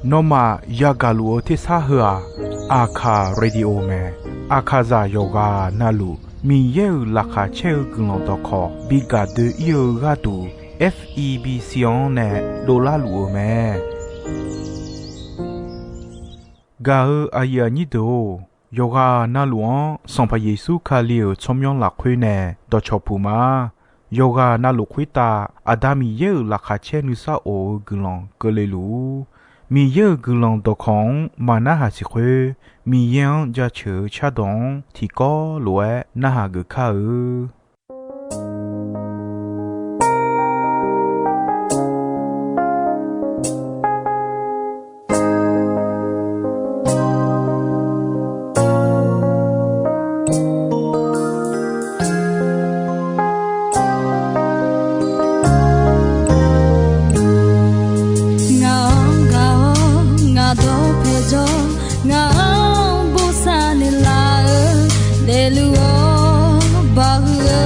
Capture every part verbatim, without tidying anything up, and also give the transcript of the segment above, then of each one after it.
Nawmaf yagaq luf-eu tersar heu-aq, Aqkaq Radio mae. Aqkaqzaq yawqghaq navluf Miqyaer-euq laqkhaq caer-eu guiqlanq dawqkawq bi gaq doe-ir-eu gharduq, F E B C-anr nae dovlar luf-eu mae. Gaq-eu aqyuif aqnyir deuq-or, yawqghaq navluf-anr Sanqpaq Yeqsur Kali-euq tsawrmyanr lafkhoer nae dawqcawq puq ma. Yawqghaq navluf khoertav Aqda Miqyaer-euq laqkhaq caer nuisar of-eu guiqlanq keuvle luf-ur. Miqyaer-euq guiqlanq dawqkawq-anr maqnarhaq siq khoer, Miqyaer-anr jaceuq-eu cardawq-anr tiqkawv lof-aer narhaq geuf kar-eu. Ngaq-anr gaq-awr ngaq dawqpae jawr, ngaq-anr bosav naeqlaf-eu daefluf-awr baqhuiq-eu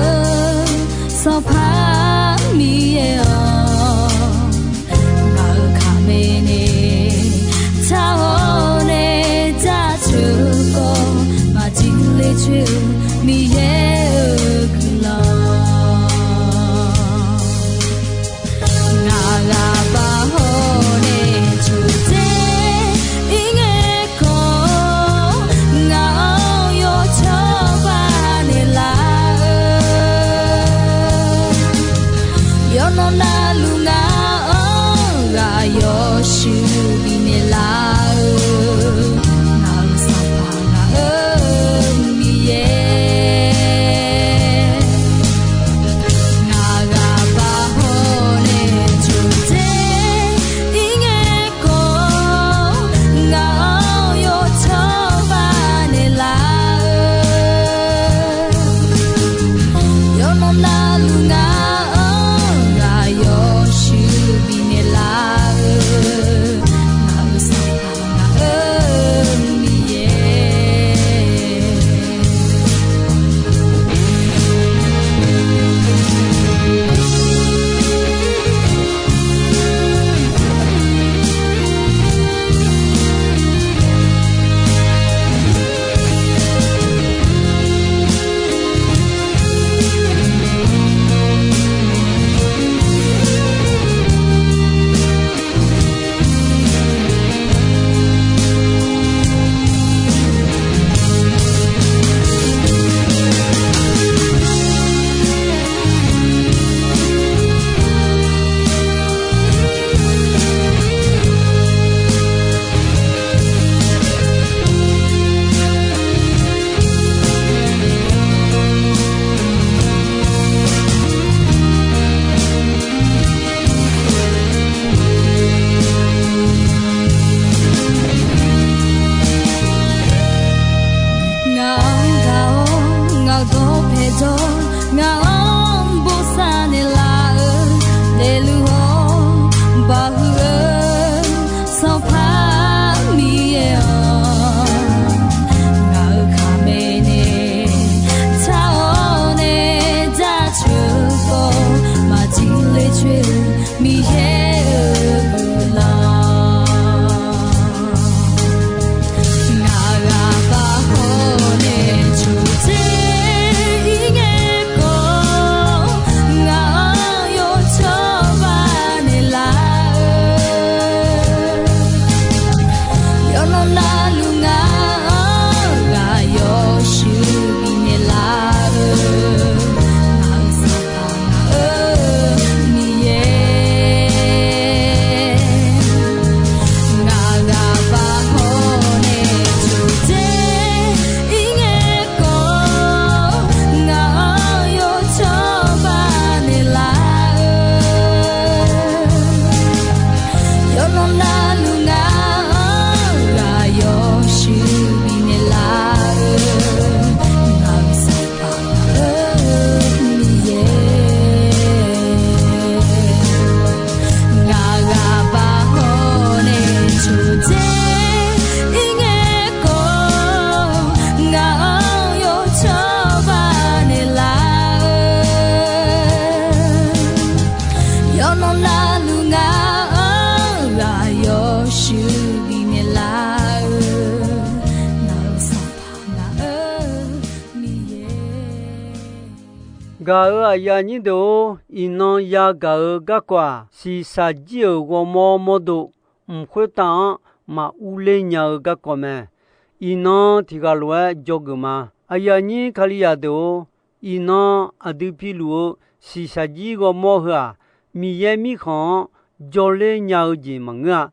Gaq-euq aqyuif aqnyir deuq-or, iqnan yagaq-eu garkawv-aq, shiqshaq jir-euq ghawrmawr mawrdo mq khoertav-anr maq urler nya-eu garkawv mae. Iqnan tiq ghaq lof-aer dzawgeuf ma. Aqyuif aqnyir Kalizaq deuq-or, iqnan aqdui piluf-eu shiqshaq jir ghawrmawr heu-aq, Miqyaer Mirkhanq-anr jawrler nya-eu jeq maqngeur-a.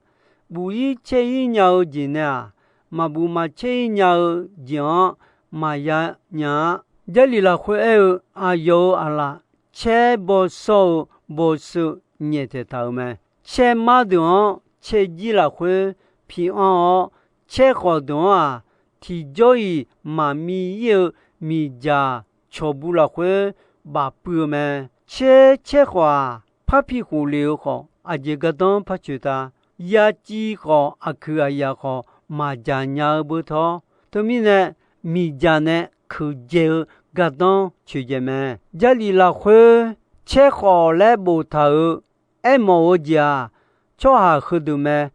Buf-ir caer-ir nya-eu jeq nae-aq, maqbuf maqcaer-ir nya-eu jeq-anr maqya nya-a. Jarlif lafkhoer aer-eu, aqyawf-euq aqlaf caer bawsawr-eu bawseu nyaeftaeq taq-euq mae. Caermar deuq-anr caerjir lafkhoer pi anr-awr, caerkhawf deuq-anr-aq, tiqjawr-iq maqmi ir-eu miqdzaq cawqbu lafkhoer bafpuiv-eu mae. Caer caerkhawf-aq, parpi khof lef-eu khawf, aqjeq gardanr par coeq ta. Yaciv khawf, aqkuiq aqyaf khawf, maqdzaq nya-eu beu tawr. Teumirnae, miqdzaq nae keuqdzae-eu gardanr coeqdzaeq mae. Jarlif lafkhoer caerkhawf laer boftaq-euq aermawf-eu jeq-aq, tsawrhaq heudeuq mae.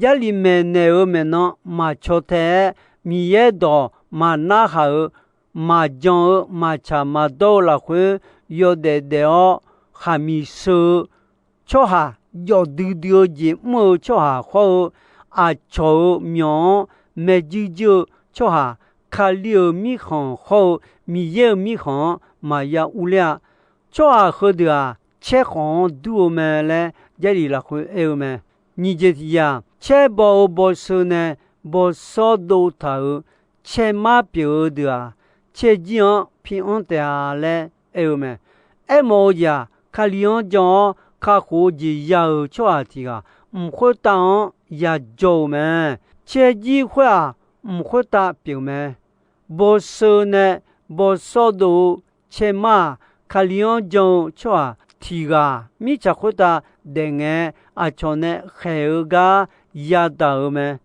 Jarlif maeqnaeq-euq maeqnan maqcaw tae-aer, Miqyaer dawq maqnarhaq-euq, maqjan-eu, maqtsaq maqdawr-eu lafkhoer yawdaef daef-awr, khaqmiq sheu-eu tsawrhaq, jawf duidui-eu jeq mr-eu tsawrhaq hawr-eu, aqcawq-euq myawq-anr maeq juir juir-eu tsawrhaq, Kali-euq mirkhanq hawr-eu Miqyaer-euq mirkhanq-anr maqya urler-a. Tsawrhaq heudeuq-aq, caerkhawf-anr dur-eu mae laer Jarlif lafkhoer aer-eu mae. Nyiq jeq tiq yaq, caer baw-eu bawseu nae bawsawr dovtaq-euq caermar pyeuf-eu deuq-aq, caerjir-anr pi anr taef-a laer aer-eu mae. Aermawf-eu jeq-aq, Kali-anr jan-awr kakhof-eu jeq ya-euq tsawrhaq tiq ghaq mq khoertav-anr yajawr-eu mae. Caerjir khoer-aq, mq khoertav pyeuf mae. Bawseu nae bawsawr dov-eu caermar-aq, Kali-anr jan-eu tsawrhaq tiq ghaq mirtsaq khoertav daef ngae, aqcawq nae khaeq-eu gar yadaq-euq mae.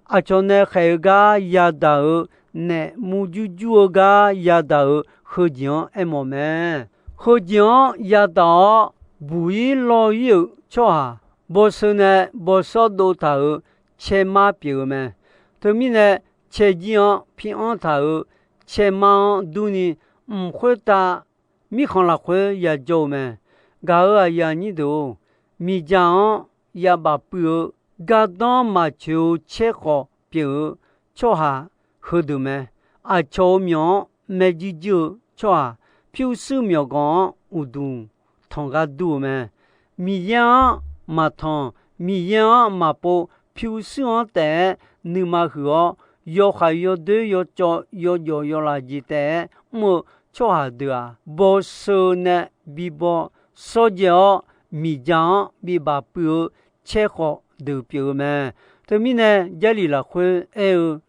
Aqcawq nae khaeq-eu gar yadaq-euq, naef murjur jur-eu gar yadaq-euq heujeq-anr aermawf mae. Heujeq-anr yadaq-awr buq-ir lawr-ir-euq tsawrhaq, bawseu nae bawsawr dovtaq-euq caermar pyeuf-eu mae. Teumirnae, caerjir-anr pi anr taq-euq caermar-anr durni, mq khoertav mirkhanq lafkhoer yajawr-eu mae. Gaq-euq aqyuif aqnyir deuq-or, miqdzaq-anr yabaf puiv-eu gardanr maqcoeq-eu caerkhawf pyeuf-eu tsawrhaq heudeuq mae. Aqcawq-euq myawq-anr maerjuir juir-eu tsawrhaq, pyurshuir myawqganq-anr uqduq tanq gar dur-eu mae. Miqyaer-anr maqtanq, Miqyaer-anr maqpov, pyurshuir-anr taef-aer nuima huiq-awr, yawkhav yawdoer yawcawv yawjawf yawlaf jeq taef-aer mr-eu tsawrhaq deuq-aq, bawseu nae bibaw shawrdzae-awr, miqdzaq-anr bibaf puiv-eu caerkhawf deuq pyeuf-eu mae. Teumirnae, Jarlif lafkhoer aer-eu,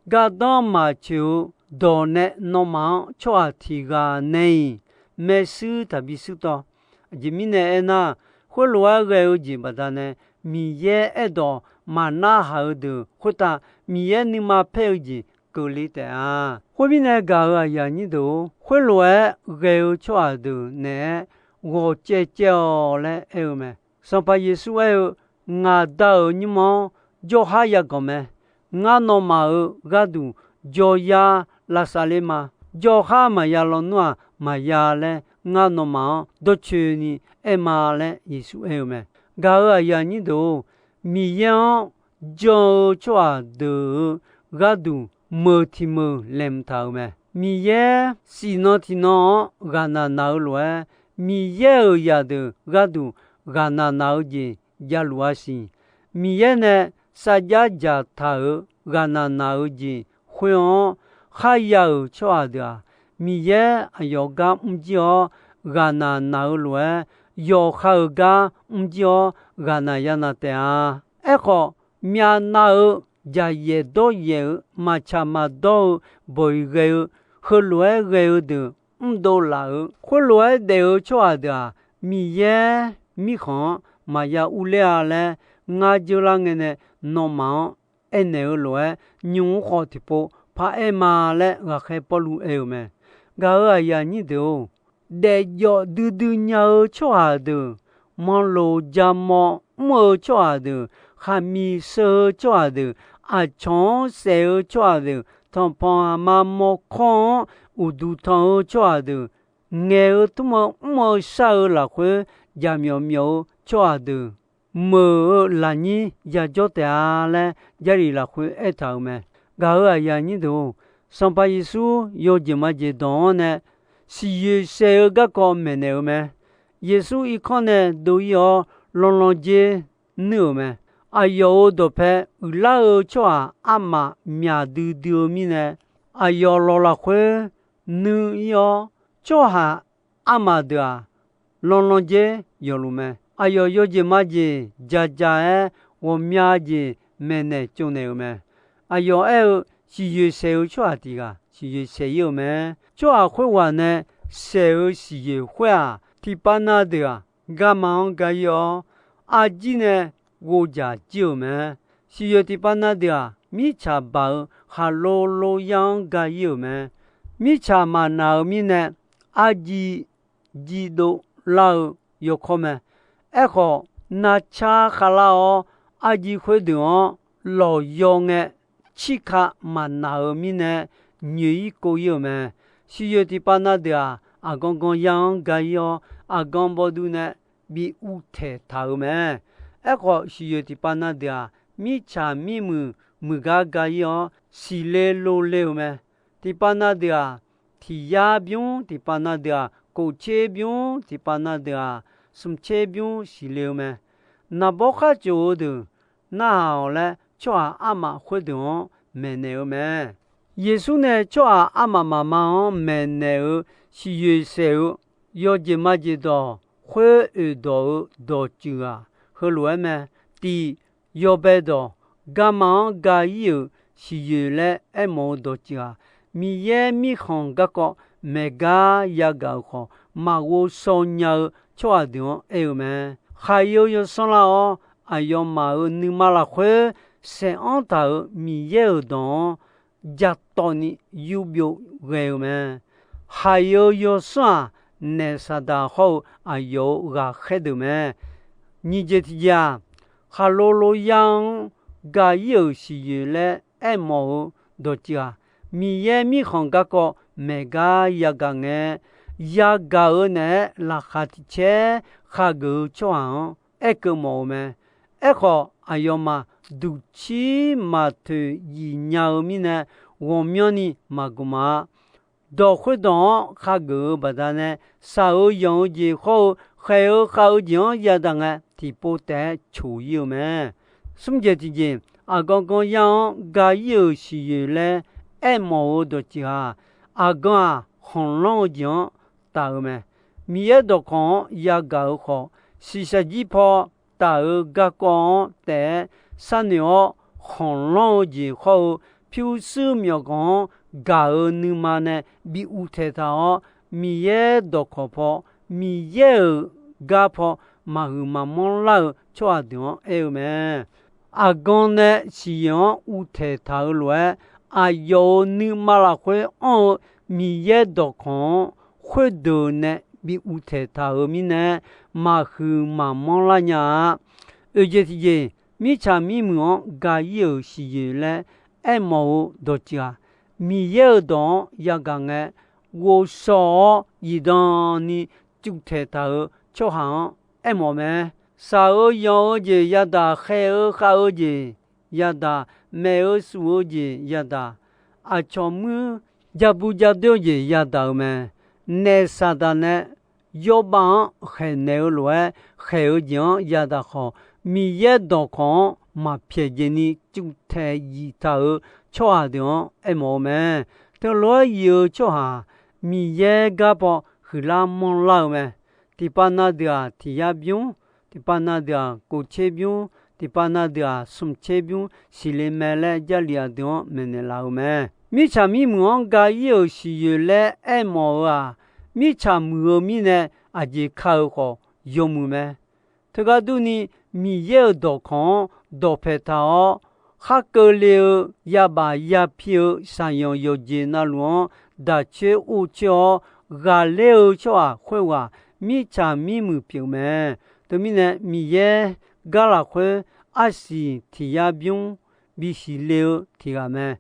gardanr maqcoeq-eu dawq nae nawmaf-anr tsawrhaq tiq ghaq nae-iq maershuir taqbi shuir tawv. Aqjeq mirnae aernar, khoerlof-aer ghae-eu jeq baqdanae, Miqyaer aerdawq maqnarhaq-eu deuq khoertav, Miqyaer nuima paer-eu jeq keuvle taef-a. Khoermirnae gaq-euq aqyuif aqnyir deuq-or, khoerlof-aer ghae-eu tsawrhaq deuq naeq-aer ghawq caev caev-awq laer aer-eu mae. Sanqpaq Yeqsur aer-eu, Ngaq Da-euq nymr-anr jawrhar yaganq mae. Ngar nawmaf-euq gharduq jawryar lavsav ler ma. Jawrhar maqya lawnmr-aq maqya laer, ngar nawmaf-anr dawrcoeni aer ma laer Yeqsur aer-eu mae. Gaq-euq aqyuif aqnyir deuq-or, Miqyaer-anr jan-eu tsawrhaq deuq-euq gharduq meuq tiq meuq laeqhmq taq-euq mae. Miqyaer siqnan tiqnan-anr ghaqnaq naq-eu lof-aer, Miqyaer-euq zaqdeuq gharduq ghaqnaq naq-eu jeq javluf-a siq. Miqyaer nae sarjax dzaqtaq-euq ghaqnaq naq-eu jeq khoer-anr kharya-euq tsawrhaq deuq-aq, Miqyaer aqyawf gar mrjir-awr ghaqnaq naq-eu lof-aer, yawqha-euq gar mrjir-awr ghaqnaq yanav taef-a. Aerkhawf, myavnav-eu jaqyaef dawryaef-eu maqtsaq maqdawr-eu bawq-iq ghae-eu, heulof-aer ghae-eu deuq mrdov laf-euq, khoerlof-aer daef-eu tsawrhaq deuq-aq, Miqyaer mirkhanq-anr maqya urler-a laer ngar dzeurlar ngae nae nawmaf-anr aernaeq-eu lof-aer, nymq-mr khawf tiqpov paraer ma laer ghaqkhaer Pawrluv aer-euq mae. Gaq-euq aqyuif aqnyir deuq-or, daefjawf duidui nya-eu tsawrhaq deuq, manqloq jamawr mr-eu tsawrhaq deuq, khaqmiq sheu-eu tsawrhaq deuq, aqcawq-anr saef-eu tsawrhaq deuq, tanqpanq aqma mawrkawr-anr uqduq tanq-eu tsawrhaq deuq, ngaeq-eu tmr-eu mr-eu shar-eu lafkhoer jaqmyawf myawf-eu tsawrhaq deuq meuq-eu lafnyir yajawr taef-a laer Jarlif lafkhoer aertaq-euq mae. Gaq-euq aqyuif aqnyir deuq-or, Sanqpaq Yeqsur yawjeq majeq dawq-anr nae siqyoeq saeq-eu garkawv maeqnaeq-eu mae. Yeqsur irkanr nae dov-ir-awr, lanlan dzer nuir-euq mae. Aqyawf-euq dawqpae uiqlar-eu tsawrhaq armaf myaq duidui-eu mirnae, aqyawf lawq lafkhoer nuir-ir-awr, tsawrhaq armaf deuq-aq, lanlan dzer yawqluf mae. Aqyawf yawjeq majeq jaqjaq-aer ghawqmya jeq maeqnaeq tsovnaeq-euq mae. Aqyawf aer-eu, siqyoeq saeq-eu tsawrhaq tiq ghaq siqyoeq saeq-ir-euq mae. Tsawrhaq khoerghaq nae saeq-eu siqyoeq khoer-aq, tiqpav na deuq-aq, garma-anr ga-ir-awr, arjir nae ghovdzaq jir-euq mae. Siqyoeq tiqpav na deuq-aq, mirtsaq baq-eu khaqlo lo yar-anr ga-ir-euq mae. Mirtsaq maqnaq-euq mirnae, arjir jir dovlar-eu yawkawr mae. Aerkhawf, narcar khavlar-awr, arjir khoerdeuq-anr lawqyaw ngae, cirka maqnaq-euq mirnae, nyoeq-ir kov-ir-euq mae. Siqyoeq tiqpav na deuq-aq, aqgan gan yar-anr ga-ir-awr, aqgan bawduv nae bi uvtaeq taq-euq mae. Aerkhawf, siqyoeq tiqpav na deuq-aq, mirtsaq mirmuiq muiqgar ga-ir-awr, siqle lov le-euq mae. Tiqpav na deuq-aq, tiq yar bymr, tiqpav na deuq-aq, kof tser bymr, tiqpav na deuq-aq, smq tser bymr siqle-eu mae. Naqbawr khar tsof-eu deuq narhaq-awq laer, tsawrhaq armaf khoerdeuq-anr maeqnaeq-eu mae. Yeqsur nae tsawrhaq armaf mafma-anr maeqnaeq-eu siqyoeq saeq-eu yawjeq majeq dawq khoer oeq dawq-eu dawqtsuif-aq, heulof-aer mae. Tiq, yawbae dawq, garma-anr ga-ir-euq siqyoeq laer aermawf-eu dawqtsuif-aq, Miqyaer mirkhanq garkawv maeqgar yagaq-euq khawf, maqghov shaw nya-eu tsawrhaq deuq-anr aer-eu mae. Khaqi-eu yawsanr lar-awr, aqyawfmaf-euq nuima lafkhoer saeqanr taq-euq Miqyaer-euq dawq-anr jatawv ni yurbyov ghae-eu mae. Khaqi-eu yawsanr-aq, naef Saqdaq hawr-eu aqyawf-euq ghaqkhaer deuq mae. Nyiq jeq tiq jeq-aq, khaqlo lo yar-anr ga-ir-euq siqyoeq laer aermawf-eu dawqtsuif-aq, Miqyaer mirkhanq garkawv maeqgar yagaq ngae, yagaq-eu naeq-aer laqkhaq tiq caer khageuf-eu tsawrhaq-anr aerkeuv mawf-eu mae. Aerkhawf, aqyawfmaf duqcir maqtoeq yif nya-eu mirnae, ghawqmyanrni maqgmq-a. Dawq khoerdawq-anr khageuf-eu baqdanae, shaq-eu yanq-eu jeq hawr-eu khaeq-eu khav-eu jeq-anr yadaq ngae, tiqpov taef-aer coq-ir-eu mae. Smr jeq tiq jeq, aqgan gan yar-anr ga-ir-euq siqyoeq laer aermawf-eu dawqtsuif-aq, aqgan-aq, khanqlanr-eu jeq-anr taf-eu mae. Miqyaer dawqkawq-anr yagaq-eu khawf, shiqshaq jir paw taf-eu garkawv-anr taef-aer sharnoeq-awr, khanqlanr-eu jeq hawr-eu pyurshuir myawqganq-anr gaq-eu nuima nae bi uvtaeq taq-awr, Miqyaer dawqkawq paw, Miqyaer-euq gar paw maqhuiq maqmanr lar-eu tsawrhaq deuq-anr aer-eu mae. Aqgan nae siqyoeq-anr uvtaeq taq-eu lof-aer, aqyawf-euq nuima lafkhoer anr-eu Miqyaer dawqkawq-anr khoerdeuq nae bi uvtaeq taq-euq mirnae, maqhuiq maqmanr lar nya-a. Oeq jeq tiq jeq, mirtsaq mirmuiq-anr ga-ir-euq siqyoeq laer aermawf-eu dawqtsuif-aq, Miqyaer-euq dawq-anr yagaq ngae, ghovshaw-awr zifdan ni cuvtaeq taq-euq tsawrhaq-anr aermawf mae. Shaq-eu yanq-eu jeq yadaq, khaeq-eu khav-eu jeq yadaq, maef-eu suf-eu jeq yadaq, aqcawq muir jabu jadoer-eu jeq yadaq-eu mae. Naef Saqdaq nae yawbav-anr khaeqnaeq-eu lof-aer khaeq-eu jeq-anr yadaq khawf, Miqyaer dawqkawq-anr maqpyaeq jeq ni cuvtaeq zif taq-euq tsawrhaq deuq-anr aermawf-eu mae. Teulof-aer zif-eu tsawrhaq, Miqyaer gar paw huiqlar manrlar-eu mae. Tiqpav na deuq-aq tiq yar bymr, tiqpav na deuq-aq kof tser bymr, tiqpav na deuq-aq smq tser bymr siqle mae laer Jarlif aqdui-anr maeqnaeq laf-eu mae. Mirtsaq mirmuiq-anr ga-ir-euq siqyoeq laer aermawf-eu-aq, mirtsaq muiq-eu mirnae aqjeq ka-eu khawf yawmuiq mae. Teugar durni, Miqyaer-euq dawqkawq-anr dawqpaeq taq-awr, khar keuvle-eu yabaf yapir-eu shaqyanq yawqjeq navluf-anr daq coer or coer-awr ghaqler-eu tsawrhaq khoerghaq mirtsaq mirmuiq pyeuf mae. Teumirnae Miqyaer gar lafkhoer arsiq tiq yar bymr bisiq le-eu tiq ghaq mae.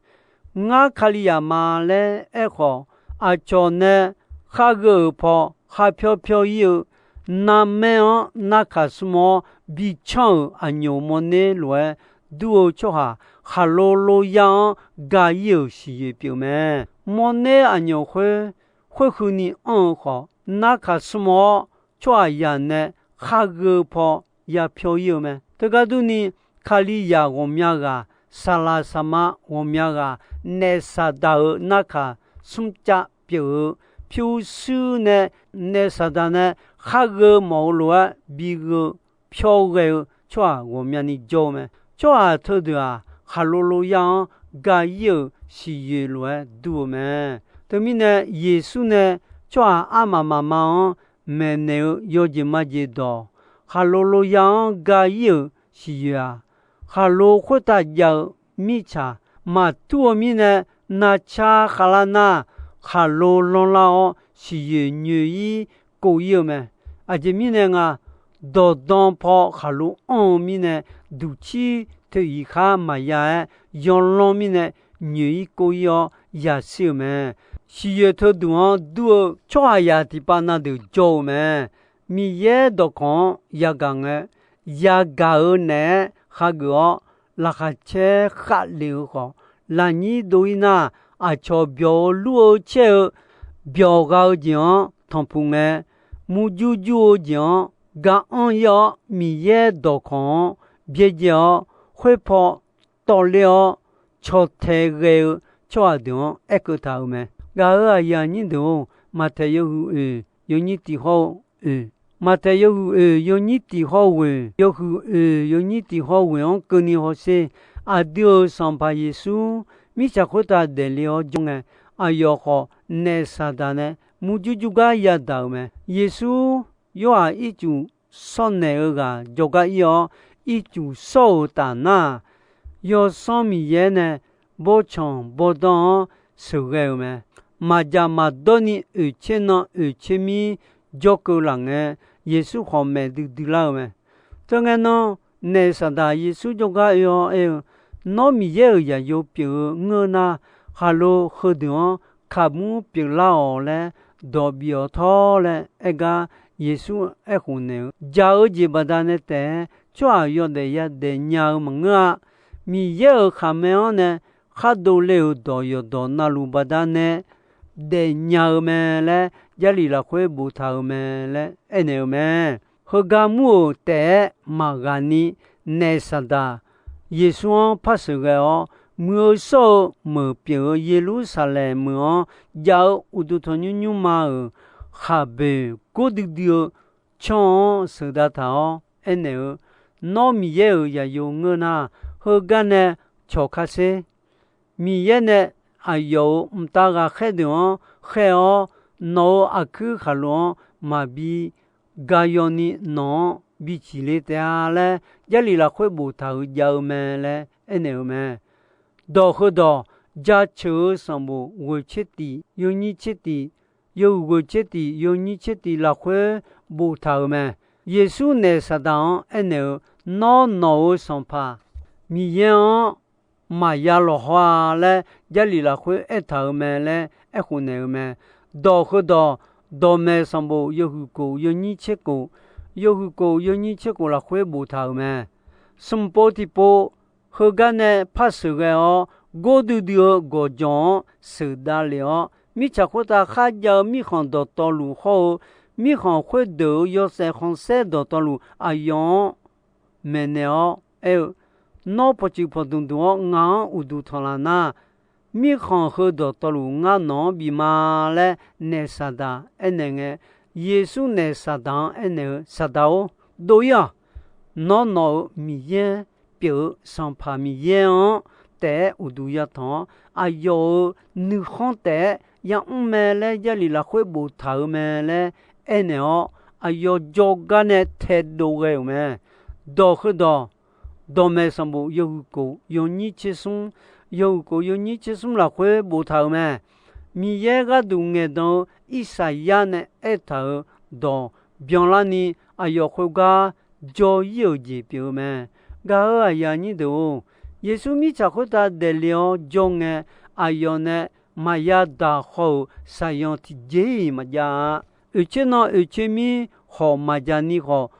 Ngar Kalizaq ma laer aerkhawf, aqcawq nae khar gheu-euq paw khar pyawr pyawr-ir-eu, narmaer-anr narkaq smr-awr bi canr-euq aqnyoq mawrner lof-aer dur-eu tsawrhaq khaqlo loyar-anr ga-ir-euq siqyoeq pyeuf mae. Mawrner aqnyoq khoer khoerkheuvni anr-eu khawf, narkaq smr-awr tsawrhaqzaq nae khar gheu paw ya pyawr-ir-eu mae. Teugar durni, Kalizaq ghawqmya ghaq, saqlaq saqma ghawqmya ghaq, naef Saqdaq-euq narkaq smrcav pyeuf-eu pyurshuir nae, naef Saqdaq nae khar gheu mawf-eu lof-aer bi gheu pyawr ghae-eu tsawrhaq ghawqmyani jawr-eu mae. Tsawrhaq teudeuq-aq, khaqlo loyar-anr ga-ir-euq siqyoeq lof-aer dur-eu mae. Teumirnae, Yeqsur nae tsawrhaq armaf mafma-anr maeqnaeq-eu yawjeq majeq dawq, khaqlo loyar-anr ga-ir-euq siqyoeq-aq, khaqlo khoertav jav-eu mirtsaq maqtur-eu mirnae, navcar khavlar nar, khaqlo lanrlar-awr siqyoeq nyoeq-ir kov-ir-eu mae. Aqjeq mirnae nga, dawqdan paw khaqlo anr-eu mirnae, duqcir teu iq khar maqya-aer, yawlanr mirnae nyoeq-ir kov-ir-awr yashir-euq mae. Siqyoeq teuduq-anr dur-eu tsawrhaqzaq tiqpav na deuq jawr-eu mae. Miqyaer dawqkawq-anr yagaq ngae, yagaq-eu naeq-aer khageuf-awr, laqkhaq caer khavlef-eu khawf, lafnyir dov-ir nar, aqcawq byawq-eu lur-eu caer-eu byawq gha-eu jeq-anr tanqpuq ngae, murjur jur-eu jeq-anr ga anr-ir-awr, Miqyaer dawqkawq-anr byaerdzae-awr, khoerpaw tawvler-awr, cawtae ghae-eu tsawrhaq deuq-anr aerkeuv taq-euq mae. Gaq-euq aqyuif aqnyir deuq-or, Maqtaeq yawhuiq oeq yawnyir tiq hawr-eu oeq, Maqtaeq yawhuiq oeq yawnyir tiq hawr-eu ghoeq, yawhuiq oeq yawnyir tiq hawr-eu ghoeq-anr keuvni hawsher. Aqdui-euq Sanqpaq Yeqsur mirtsaq khoertav daefle-awr jawr ngae, aqyawf khawf naef Saqdaq nae murjur jur gar yadaq-euq mae. Yeqsur Yorhaq ircuf shawr naeq-eu ghaq jawrgar ir-awr, ircuf shawr-euq taf nar-aq, Yawsanr Miqyaer nae bawrtsanq bawrdanr-anr sheuqghae-euq mae. Maqdzaq maqdawr ni oeqtser nan oeqtser mir jawrkeuv laf ngae, Yeqsur khawf maeq duidui lar-eu mae. Teu ngae nan, naef Saqdaq Yeqsur jawrgar oe-awr aer-eu, Nawr Miqyaer-euq zaqyo pyeuf-eu ngeur nar, khaqlo heudeuq-anr kaqmur pyeuflar-awq laer dawq bif-awq tawr laer aer gar, Yeqsur aerkhof naeq-eu, jaq-eu jeq baqdanae taef-aer tsawrhaq yawdaef yadaef nya-eu maqngeur-a. Miqyaer-euq khaqmae-anr nae khar dovle-euq dawq yawqdawq navluf baqdanae daefnya-eu mae laer, Jarlif lafkhoer boftaq-euq mae laer aernaeq-eu mae. Heugar mur-euq taef-aer maqghaq ni, naef Saqdaq Yeqsur-anr par sheuqghae-awr, muiq-eu shawr-eu meuq pyeuf-eu Yeqlursaqlaeq meuq-anr jav-eu uqduq tanqnymr nymrma-euq khaqboeq gordui dui-eu canr-anr sheuqdav taq-awr aernaeq-eu, Nawr Miqyaer-euq zaqyo ngeur nar, heugar nae cawq ka sher. Miqyaer nae aqyawf-euq mqtav ghaqkhaer deuq-anr khaer-awr, nawq-euq aqkuir khaqlo-anr maqbi gaq yawni nawq-anr bi ciqle taef-a laer, Jarlif lafkhoer boftaq-euq jav-eu mae laer aernaeq-eu mae. Dawq heudawq, Jaceuq-eu sanqbof ghoeq tser tif yawnyir tser tif, yawhuiq ghoeq tser tif yawnyir tser tif lafkhoer boftaq-euq mae. Yeqsur naef Saqdaq-anr aernaeq-eu, Nawr nawq-euq Sanqpaq Miqyaer-anr maqya lawqhaw-a laer, Jarlif lafkhoer aertaq-euq mae laer aerkhof naeq-eu mae. Dawq heudawq, Dawqmaeq sanqbof yawhuiq kof yawnyir tser kof, yawhuiq kof yawnyir tser kof lafkhoer boftaq-euq mae. Smq pov tiqpov, heugar nae par sheuqghae-awr, gordui dui-eu gawqjawq-anr sheuqdav lef-awr, mirtsaq khoertav kharjav-eu mirkhanq dawqtawvluf hawr-eu, mirkhanq khoerdeuq-euq yawshaef khanqsaer dawqtawvluf aqyawf-anr maeqnaeq-awr aer-eu, Nawr pawqtsuif pawqdmq dmq-awr ngaq-anr uqduq tanqlaf nar, mirkhanq heu dawqtawvluf ngar nawq-anr bif ma laer naef Saqdaq aernaeq ngae, Yeqsur naef Saqdaq-anr aernaeq-eu, Saqdaq-or, dov-ir-awq. Nawr nawq-euq Miqyaer pyeuf-eu Sanqpaq Miqyaer-anr taef-aer uqduq yatanq-awr, aqyawf-euq nuikhanr taef-aer yamr mae laer Jarlif lafkhoer boftaq-euq mae laer aernaeq-awr, aqyawf jawrgar nae taedov ghae-euq mae. Dawq heudawq, Dawqmaeq sanqbof yawhuiq kof yawnyir tser smr, yawhuiq kof yawnyir tser smr lafkhoer boftaq-euq mae. Miqyaer gharduq ngaeqdan-eu Irsaqyar nae aertaq-euq dawq byanlarni aqyawf khoergar jawr-ir-euq jeq pyeuf-eu mae. Gaq-euq aqyuif aqnyir deuq-or, Yeqsur mirtsaq khoertav daefle-awr jawr ngae, aqyawf nae maqya daq haw-euq shaqyan tiqjeq-iq maqjav-a. Oeqtser nan oeqtser mir khawf maqjaq ni khawf,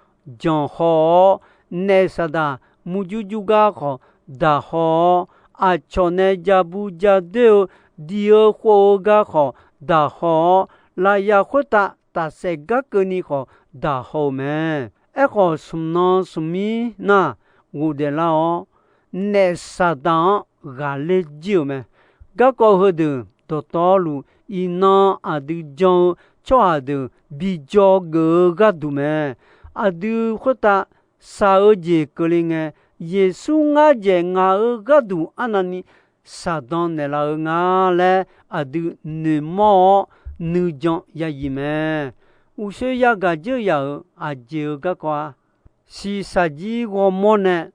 janq haw-awr, naef saqdaq murjur jur gar khawf daq haw-awr, aqcawq nae ja bu ja doer-eu diq-eu khov-eu gar khawf daq haw-awr, lafyaq khoertav tafsaef gar keuvni khawf daq haw-eu mae. Aerkhawf, smq nan smq mir nar ghofdaef lar-awr, naef saqdaq-anr ghaqler jir-euq mae. Garkawv heudeuq dawqtawvluf, iqnan aqdui jan-eu tsawrhaq deuq bi jawr geuf-eu gharduq mae. Aqdui khoertav shaq-eu jeq keuvle ngae, Yeqsur ngar dzaeq ngaq-euq gharduq arnavni shaqdan naeqlaf-eu nga laer aqdui noeqmawr-awr nuijan ya yif mae. Uqshoe yagaq dzeur yaf-euq aqjeq-euq garkawv-a, shiqshaq jir ghawrmawr nae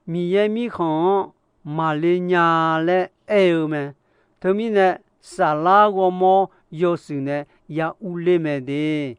Miqyaer Mirkhanq-anr maqle nya laer aer-eu mae. Teumirnae, saflar ghawrmawr yawshuif nae ya urler mae de.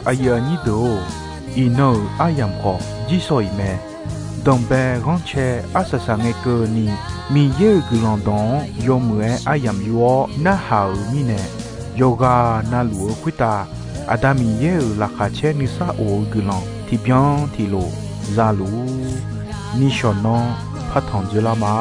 Aqyuif aqnyir deuq-or, iqnan-euq aryamq khawf jirsawq iq mae. Danqbae ghanrcae arsaq saq ngae keuvni, Miqyaer-euq guiqlanq dawq-anr yawmuiq-aer aryamq yur-awr narhaq-euq mirnae, yawqghaq navluf-eu khoertav Aqda Miqyaer-euq laqkhaq caer nuisar of-eu guiqlanq tiqbyan tiqlof za luf-ur. Nishawq nanr partanq dzoerlar ma.